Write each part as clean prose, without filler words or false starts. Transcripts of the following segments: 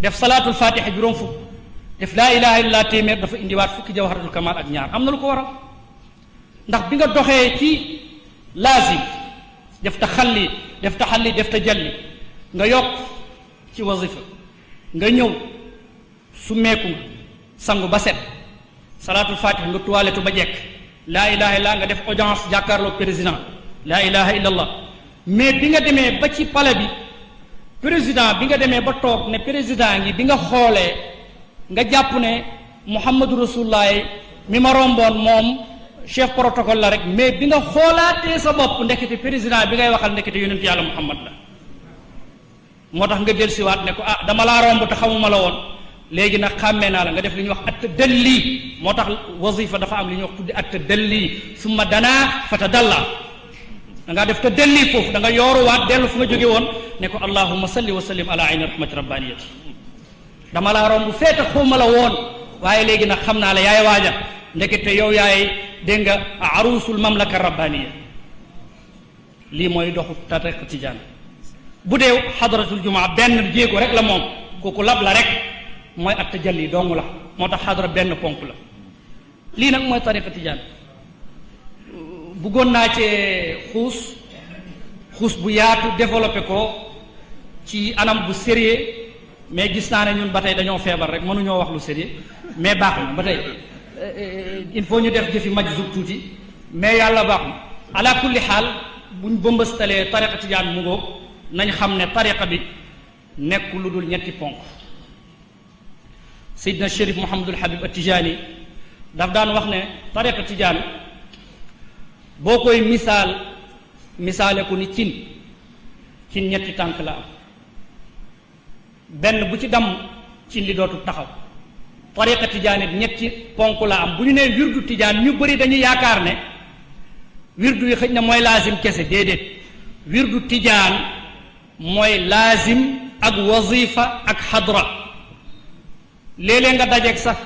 def salaatul fatiha juróom fukk def laa ilaha illallah téeméer dafa indiwaat fukki jawharatul kamal ak ñaar am na lu ko waral ndax bi nga doxee ci laazim def taxalli def tajalli nga yokk ci wazifa nga ñëw su meeku nga sangu ba set salaatul fatiha nga tuwaletu ba jekk laa ilaha illallah nga def audience jàkkaarloog président laa ilaha illallah mais bi nga demee ba ci palais bi président bi nga demee ba toog ne président ngi bi nga xoolee nga jàpp ne Muhammadu Rasulullah mi ma romboon moom chef protocole la rek mais bi nga xoolaatee sa bopp ndekete président bi ngay waxal ndekete yonent yàlla Muhammad la moo tax nga dellusiwaat ne ko ah dama laa romb te xamuma la woon léegi nag xàmmee naa la nga def li ñuy wax at-tadalli moo tax wazifa dafa am li ñuy wax tuddi at-tadalli summa danaa fatadalla da ngaa def tadalli foofu da nga yooruwaat dellu fu nga jóge woon ne ko allahumma salli wa sallim ala ayni rahmati rabbaniyati dama laa romb feete xawma la woon waaye léegi nag xam naa la yaay waaja ndekete yow yaay dégg nga arusul mamlaka rabbaniya lii mooy doxu tariqa tijaan bu dee xadratul jumaa benn jéego rek la moom kooku lab la rek mooy at tajalli dong la moo tax xadra benn ponk la lii nag mooy tariqa tijaan bëggoon naa cee xuus bu yaatu développé ko ci anam bu sérieux mais gis naa ne ñun ba tey dañoo feebar rek mënuñoo wax lu sérieux mais baax na ba tey il faut ñu def jëfi majzub tuuti mais yàlla baax na ala kulli xaal buñ bëmbastalee tariqa tijaan mu ngoog nañ xam ne tariqa bi nekk lu dul ñetti ponk Seydina Chérif Mouhamadul Habib at-Tijaani daf daan wax ne tariqa tijaan boo koy misaale ko ni cin ñetti tànk la am benn bu ci damm cin li dootul taxaw tariqa tijaan it ñetti ponk la am bu ñu nee wirdu tijaan ñu bëri dañuy yaakaar ne wirdu yi xëj na mooy laazim kese déedéet wirdu tijaan mooy laazim ak wazifa ak xadra léeg-léeg nga dajeeg sax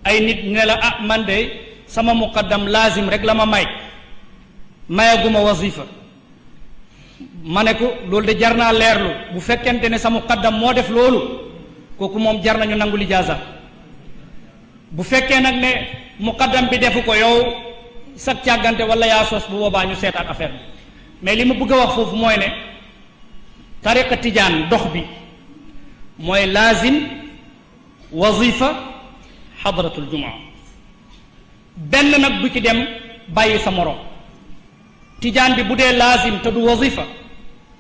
ay nit ne la ah man de sama muqaddam laazim rek la ma mayaguma wazifa ma ne ko loolu de jar naa leerlu bu fekkente ne sa muqaddam moo def loolu kooku moom jar nañu nangu lijaasa bu fekkee nag ne muqaddam bi defu ko yow sag càggante wala yaa sos bu boobaa ñu seetaat affaire bi mais li ma bëgg a wax foofu mooy ne tariqa tijaan dox bi mooy laazim wazifa xadratul jumaa benn nag bu ci dem bàyyi sa morom tijaan bi bu dee laazim te du wazifa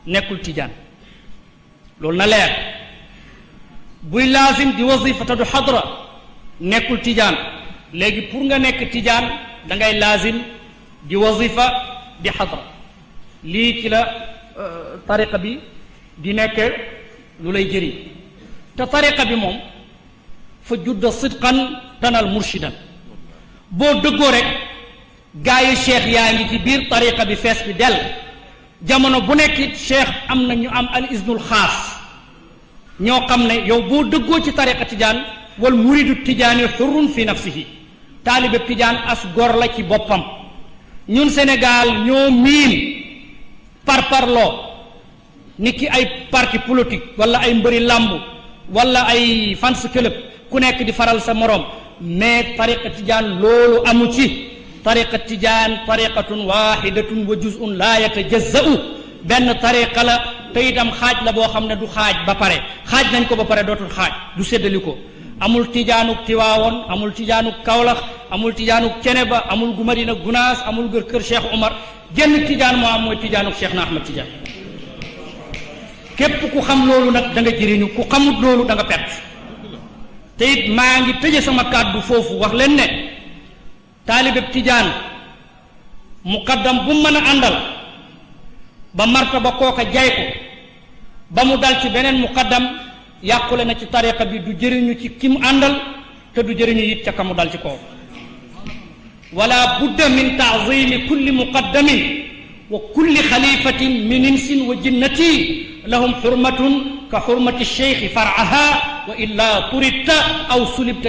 nekkul tijaan loolu na leer buy laazim di wazifa te du xadra nekkul tijaan léegi pour nga nekk tijaan da ngay laazim di wazifa di xadra lii ci la tariqa bi di nekk lu lay jëriñ te tariqa bi moom fa judda sidqan tanal murshidan boo dëggoo rek gaa yi cheikh yaa ngi ci biir tariqa bi fees bi del jamono bu nekk it cheikh am na ñu am al iznul xaas ñoo xam ne yow boo dëggoo ci tariqa tijaan wal muridu tijaani xurrun fi nafsihi taalibe tijaan as gor la ci boppam ñun Sénégal ñoo miin parparloo ni ki ay parti politique wala ay mbëri làmb wala ay fans club ku nekk di faral sa morom mais tariqa tijaan loolu amu ci tariqa tijaan tariqatun waxidatun wa juz'un la yatajazza'u benn tariqa la te itam xaaj la boo xam ne du xaaj ba pare xaaj nañ ko ba pare dootul xaaj du séddali ko amul tijaanuk Tiwaawoon amul tijaanuk Kawlax amul tijaanuk Ceneba amul gu Madina Gunaas amul kër Cheikh Omar genn tijaan moo am mooy tijaanuk Cheikh na Ahmad Tijaan képp ku xam loolu nag da nga jëriñu ku xamut loolu da nga perte te it maa ngi tëje sama kàddu foofu wax leen ne taalibeb tijaan muqaddam bu mën a àndal ba martaba kooka jay ko ba mu dal ci beneen muqaddam yàqule na ci tariqa bi du jëriñu ci ki mu àndal te du jëriñu it ca ka mu dal ci kooku wala budda min taazimi kulli muqaddamin wa kulli xalifatin min insin wa jinnati lahum xurmatun ka xurmati cheikhi faraha wa illa turidta aw sulibta